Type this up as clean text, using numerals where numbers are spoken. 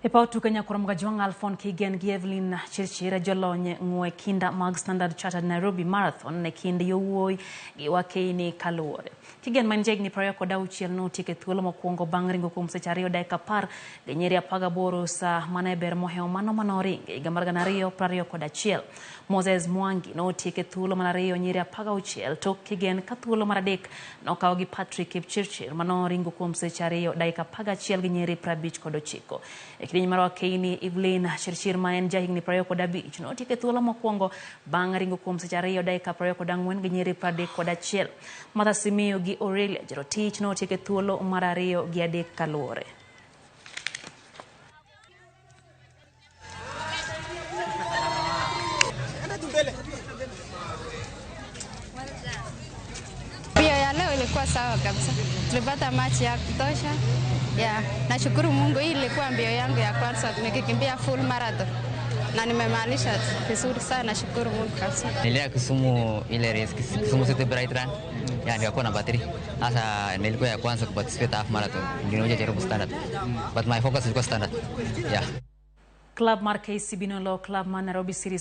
E paw tuke Nyakurom Gajwang' Alphon Kigen gi Evelyn Chirchir jolony ng'we kinda mag Standard Chartered Nairobi Marathon e kind yowuoyi gi wakeini kaluwore. Kigen ma en jahigni 26 notieko e thuolo mokwongo bang' ringo kuom seche 2 dakika 10 gi nyiri 18 sa mane ber mohewo mano manoringo e higa mar 2021. Moses Mwangi notieko e thuolo mar ariyo nyiri 16 tok Kigen ka thuolo mar adek nokaw gi Patrick Kipchirchir manoringo kuom seche 2 dakika 11 gi nyiri 59. E kidieny mar wakeini Evelyn Chirchir ma en jahigni 25 notieko e thuolo mokwongo bang' ringo kuom seche 2 dakika 24 gi nyiri 31. Martha Simiyu gi Aurelia Jerotich notieko e thuolo mar ariyo gi adek kaluwore. Mbio ya leo ilikuwa sawa kabisa, tulipata machi ya kutosha. Ya, nashukuru Mungu, hii ilikuwa mbio yangu ya kwanza nikikimbia full marathon na nimemalisha vizuri sana, nashukuru Mungu kabisa. Nilienda Kisumu ile race, Kisumu City Bright Run. Ya nikakuwa namba 3. Sasa nilikuwa ya kwanza kuparticipate half marathon. Ndio jaribu standard. But my focus ilikuwa standard. Yeah. Club mar KCB nolo club mar Nairobi City.